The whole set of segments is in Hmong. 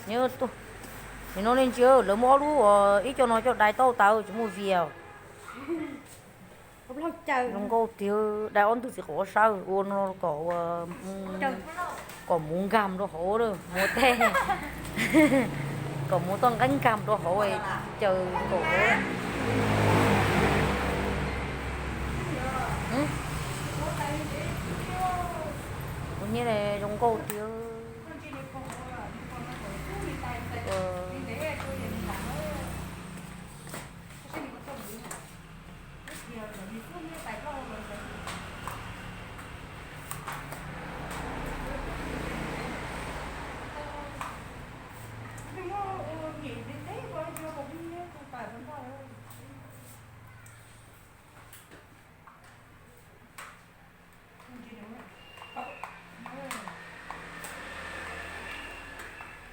Nyob, nim no nej ntsia, lawv muaj ob lub uas ib co no coj dai tau tawv tsis muaj vias. Zoo nkauj tiag, dai ob ntug txiv qaum ob sab ua no kom ua, kom muv nkag rau hauv, muv tej, kom muv toj nqeeb nkag rau hauv, caws nkaus hauv. Ua nyiaj zoo nkauj tiag.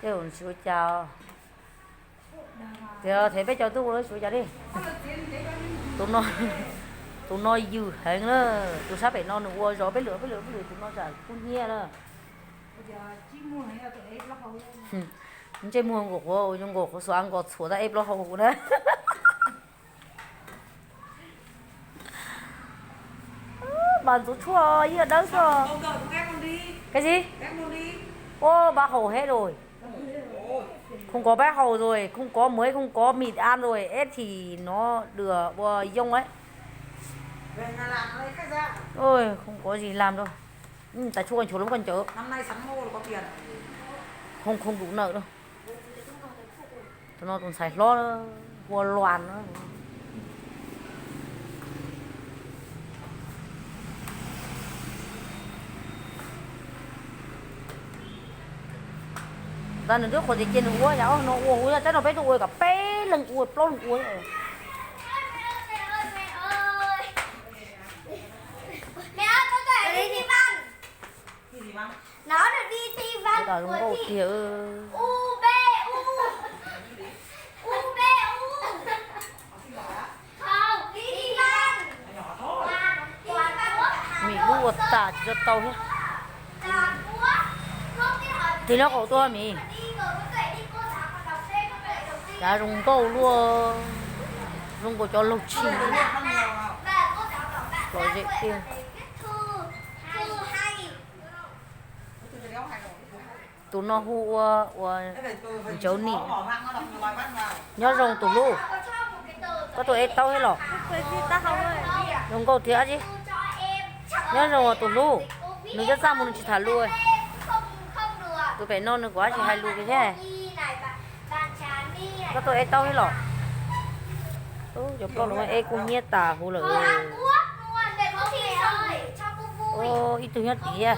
Tej zaum tsis ua cas. Tias them peb cov tub ua tsis ua cas li. Tus no, tus no yws heev na. Tus sab pem no nws ua zov peb lwm peb lwm peb lwm, tus no tsam kub hnyiab na. Ntsej muag nkaus qhuav, zoo nkaus qhuav xuav nkos txhuam tab eb plaub hau na. Mas ntxuav tshuaj yeej dawb xwb. Cái gì? Ua ba haum hev rồi. Không có bát hàu rồi, không có muối, không có mì ăn rồi, ế thì nó được ua yông ấy. Ôi, không có gì làm đâu. Ừ, tại chỗ anh chủ lắm con chớ. Không, không đủ nợ đâu. Tus no tus ntxhais hlob, hua luas na. Ntawd nws twb qhuav tias cia nws ua yam no ua huv, tsab no peb tuaj ua kom peb leeg ua plaub leeg ua. Ua tas zoo nkauj tiag. Mim lub ua tas tsis tau tau thiab. Tig lub qaum tuaj Mim. Cav zoo nkauj luaj, zoo nkaus cov laug tshis. Lom zem tiag. Tus no hu ua, ua Ntsauv Nim. Nyob zoo tus hlub, koj tuaj ev taub thiab los? Zoo nkauj tiag dab tsi. Nyob zoo tus hlub, nws coj txaj mus nws tsis tham lus. Tus pem no nws kuj tsis hais lus kiag thiab. Koj tuaj ev taub thiab los? Cov plaub los ev kub hnyiab tas huv lawm. Ib tug nyob tid.